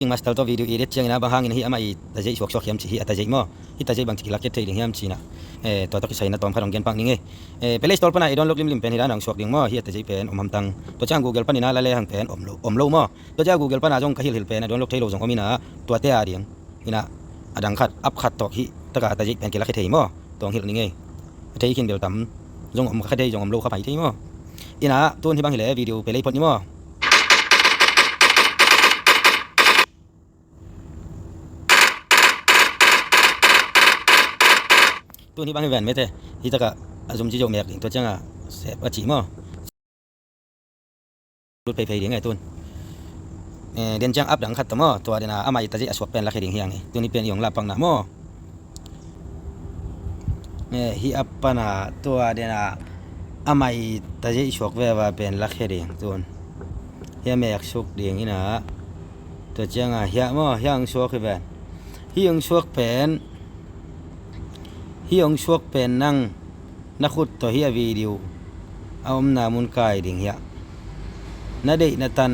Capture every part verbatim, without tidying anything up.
KineMaster tawh video edit ciangin ah bang hangin hih amah i tazeih suaksuak hiam cih, hih a tazeih maw, hih tazeih bangci kilak khe thei ding hiam cih in ah, eh, tua tawh kisai na tawm khat hong gen pak ning ei. Eh, Play Store pan a i download limlim pen hih dan a hong suak ding maw, hih a tazeih pen om hamtang. Tua ciang Google panin ah la le hang pen om lo, om lo maw. Tua ciang Google pan a zong ka hilhhilh pen a download thei lo zong om in ah, tuate a ding in ah a dang khat, app khat tawh hih tak a tazeih pen kilak khe thei maw. Tua hong hilh ning ei. A thei khin bel tam zong om kha thei, zong om lo kha pai thei maw. In ah tun hih bang hi leh video pe lei phot ni maw. Tun hih bang hi ven mete. Hih tak a a zum ci zo mek ding, tua ciang a sep a ci maw. Lut pheiphei ding ei tun. Eh, den ciang app dang khat tawh maw, tua den a amah i tazeih a suak pen la khe ding hi hang ei. Tun hih pen i hong la pakna maw. Eh, hih app pan a tua den a amah i tazeih suak veve pen la khe ding tun. Hih a mek suk ding in ah, tua ciang a hih a maw, hih a hong suak hi ven. Hih hong suak pen, hih hong suak pen nang na khut tawh hih a video a omna mun kai ding hih a. Na deih na tan,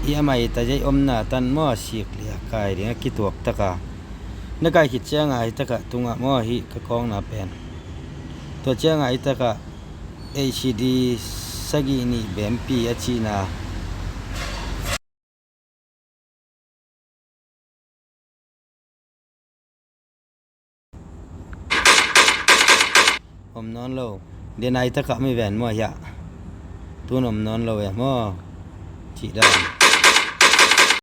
hih amah i tazeih omna tan maw, a sik liah kai ding a kituak tak a. Na kai khit ciang a hih tak a tung ah maw, hih ka kawkna pen. Tua ciang a hih tak a H D sagih nih bempi a cihna. Om nawn lo. Den a hih tak a mi ven maw hih a. Tun om nawn lo e maw. Cih dan.